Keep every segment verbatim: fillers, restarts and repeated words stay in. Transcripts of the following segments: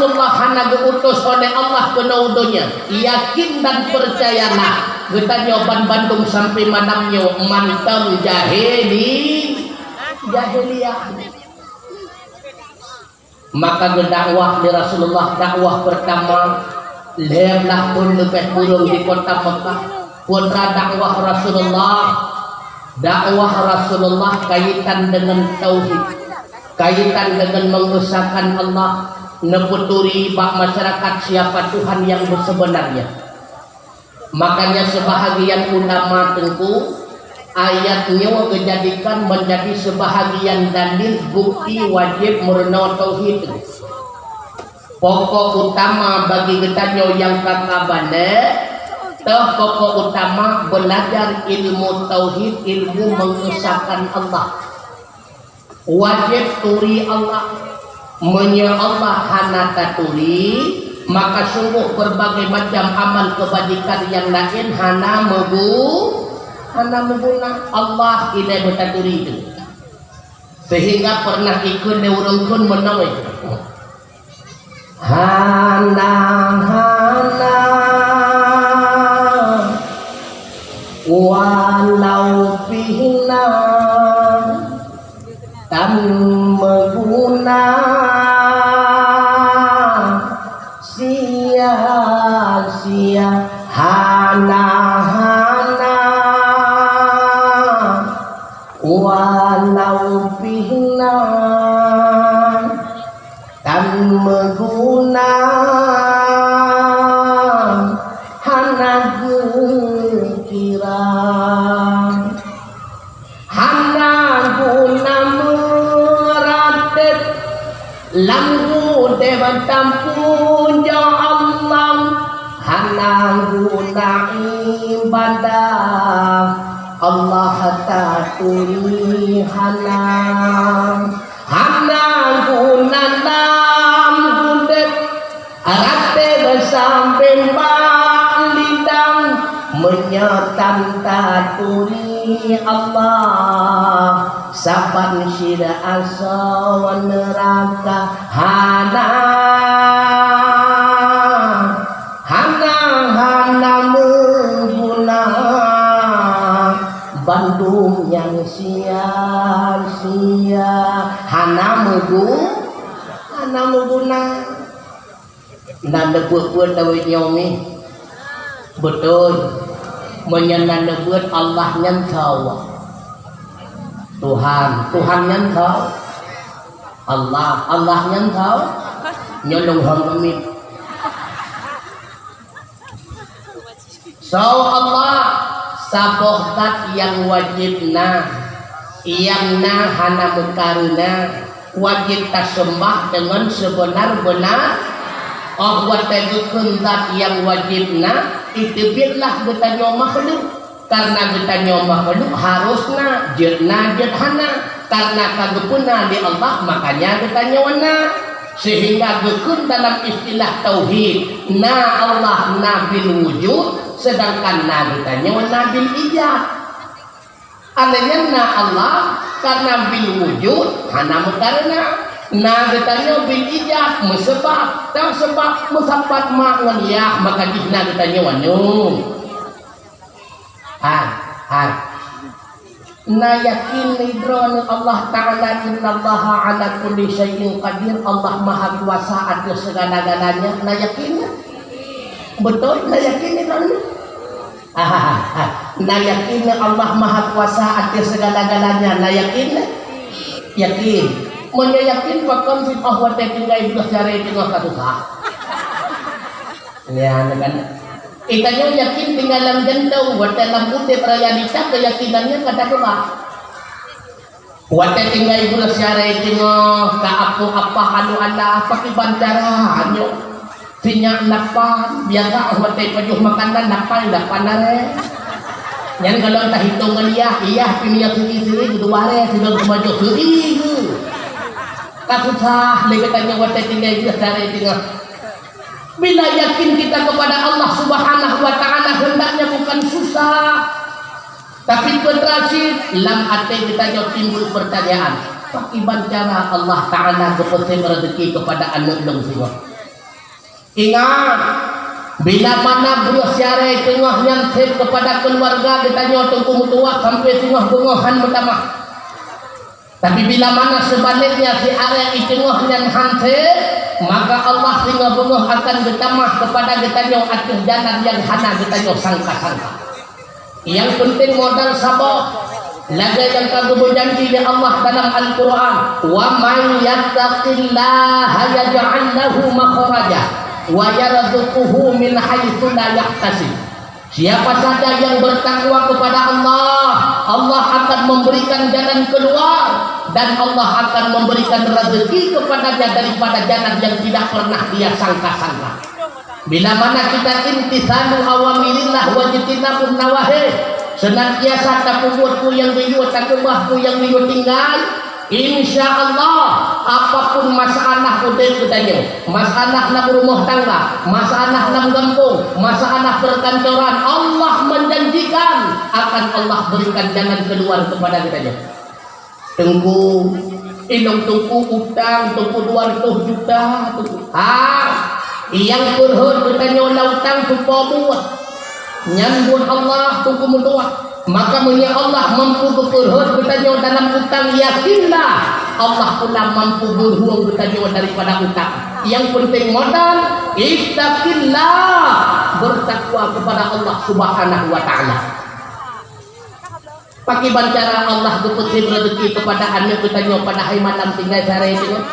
Rasulullah hana geuutus oleh Allah keunoe u donya. Yakin dan peucayalah, geutanyoe ban bandum sampoe malam nyoe mantong jahili-, jahiliyah. Maka geudakwah lé Rasulullah, dakwah peurtama lhèe blah thôn leubeh kureueng di kota Meukah. Peue dakwah Rasulullah? Dakwah Rasulullah kaitan deungon tauhid, kaitan deungon mengesahkan Allah, neupeuturi bak masyarakat siapa Tuhan yang sebenarnya. Makanya, sebahagian ulama teungku, ayat nyoe geujadikan menjadi sebahagian dalil bukti wajéb meurunoe tauhid. Pokok utama bagi geutanyoe nyang ka ka balek, toh pokok utama belajar ilmu tauhid, ilmu mengesahkan Allah. Wajéb turi Allah. Meunyoe Allah hana taturi, maka sungguh berbagai macam amal kebajikan nyang laén hana meugu-, hana meuguna. Allah ilée beutaturi teuh. Sehingga pernah ikheun lé ureuëng kheun meunoe, "Hana, hana, walau pih na tan meuguna, sia-sia, hana, hana, walau pih na tan meuguna, hana geukira, hana guna meuratéb lam udeb tapujoe Allah, hana guna ibadah Allah taturi hana." Hana guna lam udeb, ratéb sampoe bak lidang, meunyoe tan taturi Allah, saban syedara asoe neuraka. Hana, hana, hana meuguna, bandum nyang sia-sia, hana meugu-, hana meuguna. Na neubeuet-beuet awai nyoe mi? Beutôi. Meunyoe na neubeuet, Allah nyan soe? Tuhan. Tuhan nyan soe? Allah. Allah nyan soe? Nyoe lôn hom keumiet. Soe Allah? Saboh zat nyang wajéb na, nyang na hana meukareuna, wajéb taseumah deungon seubeuna-beuna. Óh watée geukheun zat nyang wajéb na, iteubiet lah geutanyoe makhluk. Kareuna geutanyoe makhluk harôh na, jeuet na, jeuet hana. Kareuna ka geupeuna lé Allah, makanya geutanyoe na. Seuhingga geukheun dalam istilah tauhid, na Allah na bil wujud, seudangkan na geutanyoe na bil ijad. Alèh nyan na Allah kareuna bil wujud, hana meukareuna. Na geutanyoe bil ijad, meuseubab, dan seubab meusapat mak ngon yah, maka jih na geutanyoe anu. Hai, hai. Na yakin nidroe ngon Allah Ta'ala, "Innallaha ala kulli syai'in qadir", Allah Maha Kuasa ateueh segala-galanya. Na yakin? Beutôi, na yakin nidroe ngon? Na yakin Allah Maha Kuasa ateueh segala-galanya? Na yakin? Yakin. Meunyoe yakin, pakon sit óh watée tinggai beudoh syaré teungoh ka susah? Ya, kan? Geutanyoe yakin tinggai lam jantung, watée lam udeb realita keuyakinan nyan ka teuba. Watée tinggai beudoh syaré teungoh ka apoh apah anu Allah, pakriban cara nyoe? Sinyak lapan, biasa watée pajoh makanan lapan, lapan aré. Nyan kalau tahitong ngon yah, yah pih nyoe siri-siri dua aré, sidong seumajoh siri. Ka susah lé geutanyoe watée tinggai beudoh syaré teungoh. Bila yakin kita kepada Allah Subhanahu wa Ta'ala, hendaknya bukan susah, tapi peutrasi lam até geutanyoe timbul pertanyaan, "Pakiban cara Allah Ta'ala geupeusém rezeki kepada aneuk lôn singoh?" Ingat, bila mana breuh siaré teungoh nyan sép keupada keuluwarga geutanyoe teungku meutuwah sampoe singoh beungoh han meutamah. Tapi bila mana seubaliknya siaré i teungoh nyan han sép, maka Allah singoh beungoh akan geutamah keupada geutanyoe ateueh jalan nyang hana geutanyoe sangka-sangka. Nyang peunteng modal saboh, lagée nyang ka geupeujanji lé Allah dalam Al-Qur'an, "Wa may yattaqillaha yaj'al lahu makhraja wa yarzuqhu min haitsu la yahtasib." Siapa saja yang bertakwa kepada Allah, Allah akan memberikan jalan keluar dan Allah akan memberikan rezeki kepadanya daripada jalan yang tidak pernah dia sangka-sangka. Bila mana kita imtithalu awamirillah wajtinabun nawahi, senantiasa tapeubuet peue nyang geuyue, takeubah peue nyang geuyue tinggai, insya Allah, apapun masalah udeb geutanyoe, masalah lam rumoh tangga, masalah lam gampông, masalah perkantoran, Allah menjanjikan akan Allah berikan jalan keluar kepada geutanyoe. Teungku, ilong teungku utang teungku dua ratus juta teungku. Ha, nyang peurhot geutanyoe lam utang teungku buet. Nyan buet Allah teungku meutuah. Maka meunyoe Allah mampu geupeurhot geutanyoe dalam utang, yakinlah Allah pula mampu geurueng geutanyoe daripada utang. Nyang peunteng modal, ittaqillah, bertakwa kepada Allah Subhanahu wa Taala. Pakiban cara Allah geupeusim rezeki keupada aneuk geutanyoe padahai malam tinggai saré teungoh?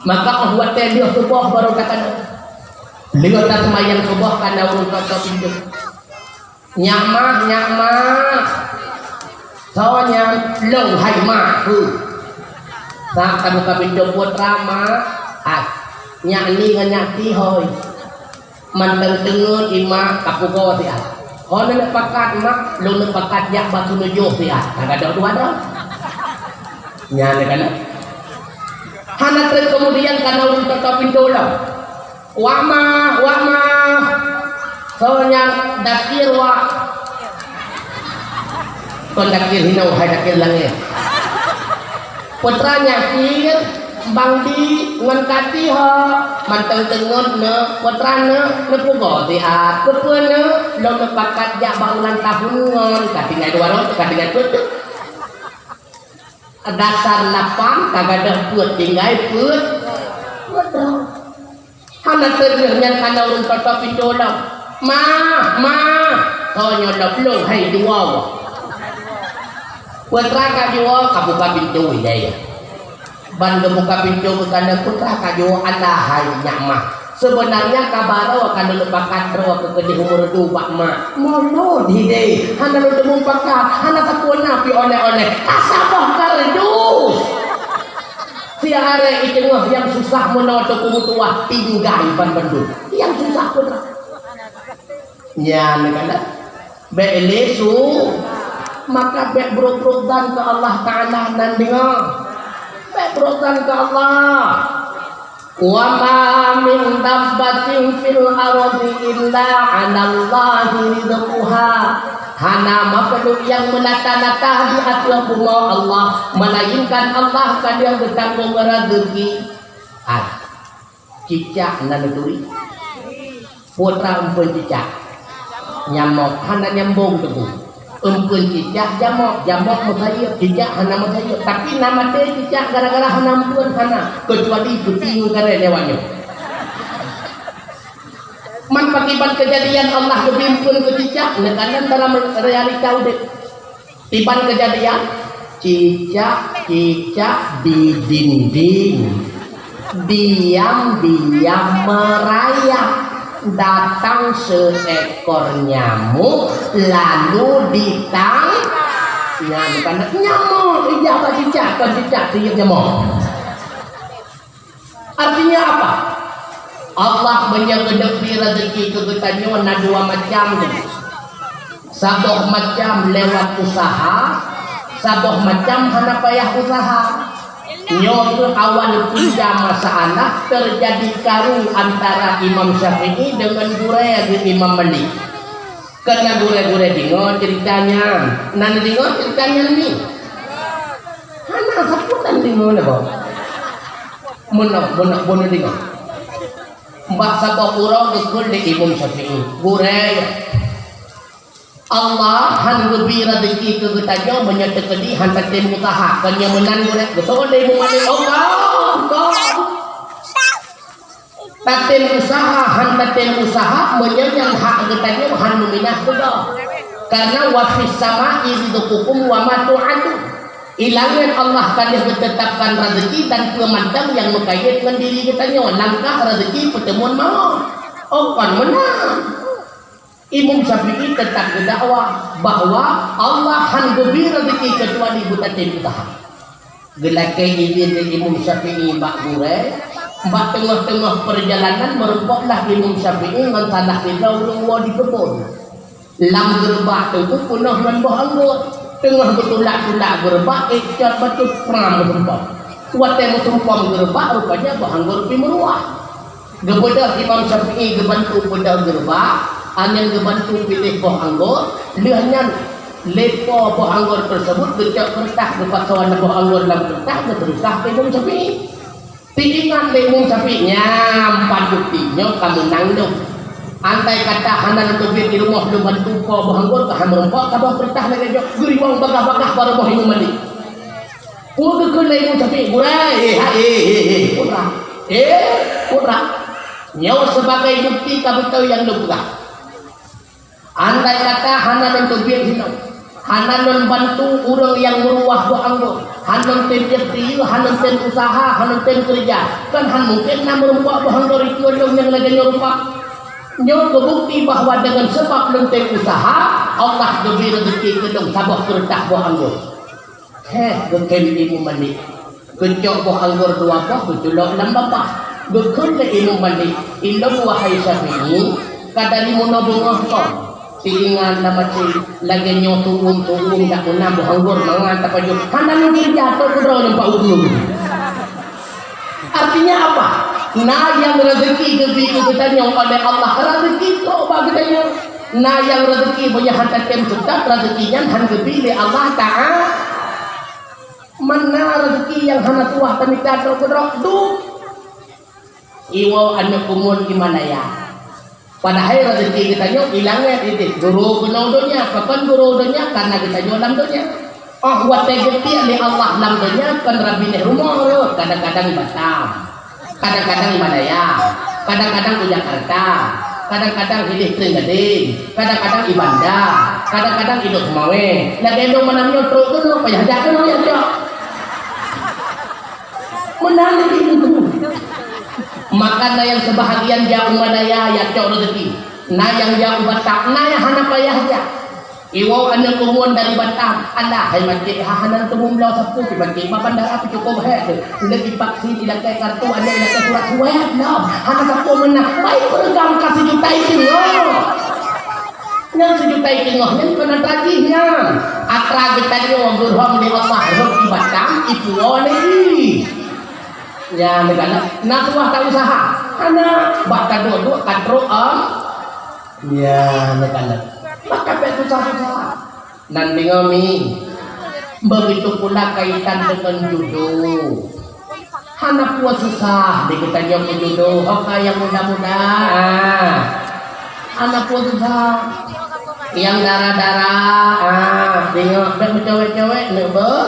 Maka óh watée lheueh suboh barô takalon. Lheueh taseumayang suboh kana ureuëng toto pintoe. "Nyak ma, nyak ma." "Soe nyan?" "Lôn hai ma." "Huh." Sa tabuka pintoe, "Putra ma." "Ah, nyak ni ngon nyak ti hôi." Mantong teungeut i ma ka pugoe siat. Ho neuneuk pakat mak, lôn neuk pakat jak bak seunujoh siat. Ka gadôh dua droe. Nyan kana. Hana treb keumudian kana ureuëng toto pintoe lom. "Wak ma, wak ma." "Soe nyan?" "Dakir wak." "Kon dakir hinoe, hai dakir langét." "Putra nyak kir, bang di ngon kati ho." Mantong teungeut neuk, putra neuk, neupugoe siat. "Keupeue neuk?" "Lôn neuk pakat jak bak ulang tahun ngon." Ka tinggai dua droe, ka tinggai peuet. Dasar lapan, ka gadôh peuet, tinggai peuet. Peuet droe. Hana teungeut nyan kana ureuëng toto pintoe lom. "Ma, ma." "Soe nyoe lom?" "Lôn hai dua." Putra ka jiwoe, ka buka pintoe ilée. Ban geubuka pintoe geuh kana putra ka jiwoe, "Alah hai nyak ma. Seubeunarnya ka barô ka lôn pakat droe keu keudeh umu redu bak ma." "Mono hideh, hana lôn teumeu pakat, hana sapeue na pi oleh-oleh. Ka saboh kardus." Siaré i teungoh nyang susah meunoe teungku meutuah tinggai ban bandum. Nyang susah peutra. Nyan kana. Bék lé su, maka bék brok-brok dan keu Allah Taala nan deungoe. Bék brok dan keu Allah. "Wa ma min dabbatin fil ardi illa 'alallahi rizquha." Hana makhluk nyang meunata-nata di ateueh bumoe Allah, melainkan Allah ka lheueh geutanggong rezeki. Ai, cicak na neuturi. Putra eumpeuen cicak. Nyamok hana nyambong teungku. Eumpeuen cicak jamok, jamok meusayeup, cicak hana meusayeup. Tapi na maté cicak gara-gara hana eumpeuen, hana. Keucuali peuti ngon karée lewat nyoe. Man pakiban keujadian Allah geubri eumpeuen keu cicak, neukalon dalam realita udeb. Kiban keujadian, cicak-cicak di dinding, diam-diam merayap. Datang seekor nyamuk, lalu ditang-, nyamuk, nyamuk, ijak bak cicak, kon cicak, tiep nyamuk. Artinya apa? Allah meunyoe geuneuk bri rezeki keu geutanyoe na dua macam nyoe. Saboh macam lewat usaha, saboh macam hana payah usaha. Nyoe keuh awal punca masalah teujadi karu antara Imam Syafi'i deungon gurée geuh Imam Malik. Kana gurée-gurée deungoe ceurita nyan. Na neudeungoe ceurita nyan ni? Hana sapeue tan deungoe lé boh. Meunoe, meunoe, meunoe deungoe. Bak saboh uroe geukheun lé Imam Syafi'i, "Gurée, Allah han geubri raseuki keu geutanyoe meunyoe teukeudi han tatem useuha, kon nyoe meunan gurée?" Geutôh lé Imam Malik, "Oh, kon, kon. Tatem useuha, han tatem useuha, meunyoe nyan hak geutanyoe han meuminah keudroe. Karena wa fis sama'i rizqukum wa ma tu'adun." I langét Allah ka lheueh geuteutapkan raseuki dan peue mantong nyang meukayét ngon diri geutanyoe, langkah raseuki peuteumon mawöt. Oh, kon meunan. Imam Syafi'i teutap geudakwah bahwa Allah han geubri raseuki keucuali beutatem useuha. Geulakée idhin lé Imam Syafi'i bak gurée, bak teungoh-teungoh peurjalanan meurumpoklah Imam Syafi'i ngon salah sidroe ureuëng woe di keubon. Lam geureubak teungku peunoh ngon boh anggor. Teungoh geutulak-tulak geureubak, ék cot bacut pram meusumpom. Watée meusumpom geureubak, rupajih boh anggor pih meuruah. Geubeudôh Imam Syafi'i geubantu beudôh geureubak, angén geubantu piléh boh anggor, lheueh nyan lé po boh anggor teuseubut geucok keureutah geupasoe boh anggor lam keureutah geuseureuhah keu Imam Syafi'i. Teuingat lé Imam Syafi'i, "Nyan pat bukeuti nyoe ka meunang lôn. Andai kata hana lôn teubiet di rumoh lôn bantu po boh anggor ka han meurumpok saboh keureutah lagée nyoe geuriwang bagah-bagah bak rumoh Imam Malik." Peue geukheun lé Imam Syafi'i, "Gurée, eh, ha, eh, eh, eh, putra. Eh, putra. Nyoe sibagai bukeuti ka beutôi nyang lôn peugah. Andai kata hana lôn teubiet hinoe, hana lôn bantu ureuëng nyang meuruwah boh anggor, hana lôn tem piep tiyeu, hana lôn tem useuha, hana lôn tem keureuja, kan han mungken na meurumpok boh anggor dikeue lôn nyang lagée nyoe rupa. Nyoe keu bukeuti bahwa deungon sabab lôn tem useuha, Allah geubri raseuki keu lôn saboh keureutah boh anggor." Héh, geukheun Imam Malik. Geucok boh anggor dua boh geuculok lam babah. Geukheun lé Imam Malik, "Ilôn wahai Syafi'i, ka dari meunoe beungoh kon teuingat lam até lagée nyoe tuwum-tuwum dak meunang boh anggor mangat tapajoh. Hana lôn keureuja, trok keudroe nyang pat ukeue." Artinya apa? Na nyang raseuki geubri keu geutanyoe oleh Allah, raseuki trok bak geutanyoe. Na nyang raseuki meunyoe han tatem seutôt, raseuki nyan han geubri lé Allah Taala. Mana raseuki nyang hana tuwah tamita trok keudroe? Duek. Iwoe aneuëk peumon di Malaya. Padahai raseuki geutanyoe i langét ideh. Guru keunoe donya, pakon guru donya, karena geutanyoe lam donya. Oh, watée geutiek lé Allah lam donya, kon rabinéh rumoh rot, kadang-kadang i Batam, kadang-kadang i Malaya, kadang-kadang i Jakarta, kadang-kadang ideh Trienggadeng, kadang-kadang i Banda, kadang-kadang i Lhokseumawe. Lagée lôn meunan nyoe trok keunoe, payah jak keunoe nyang cok. Meunan lagée nyoe. Maka na nyang seubahagian jak u Malaya, ya cok raseuki. Na nyang jak u Batam, na nyang hana payah jak. Iwoe aneuëk peumon dari Batam, alah hai maté, ha hana teumum bloe sapeue si maté, bak bandara pih cukôp hék teuh. Ulée jipaksa ilakée kartu, aneuk ilakée surat suwét lom. Hana sapeue meunan, baik peureugang ka sijuta i teungoh. Nyan sijuta i teungoh nyan keunan tajih nyan. Atra geutanyoe geuhom lé Allah rhot i Batam, ipuwoe lé jih. Nyan neukalon, na tuwah ta useuha. Hana, bak taduek-duek ka trok, em. Nyan neukalon. Maka bék susah-susah. Nan deungoe mi, begitu pula kaitan deungon judo. Hana peue susah di geutanyoe keu judo, ho ka nyang muda-muda. Ah. Hana peue susah. Nyang dara-dara, ah, deungoe bék meucawét-cawét neuk beu.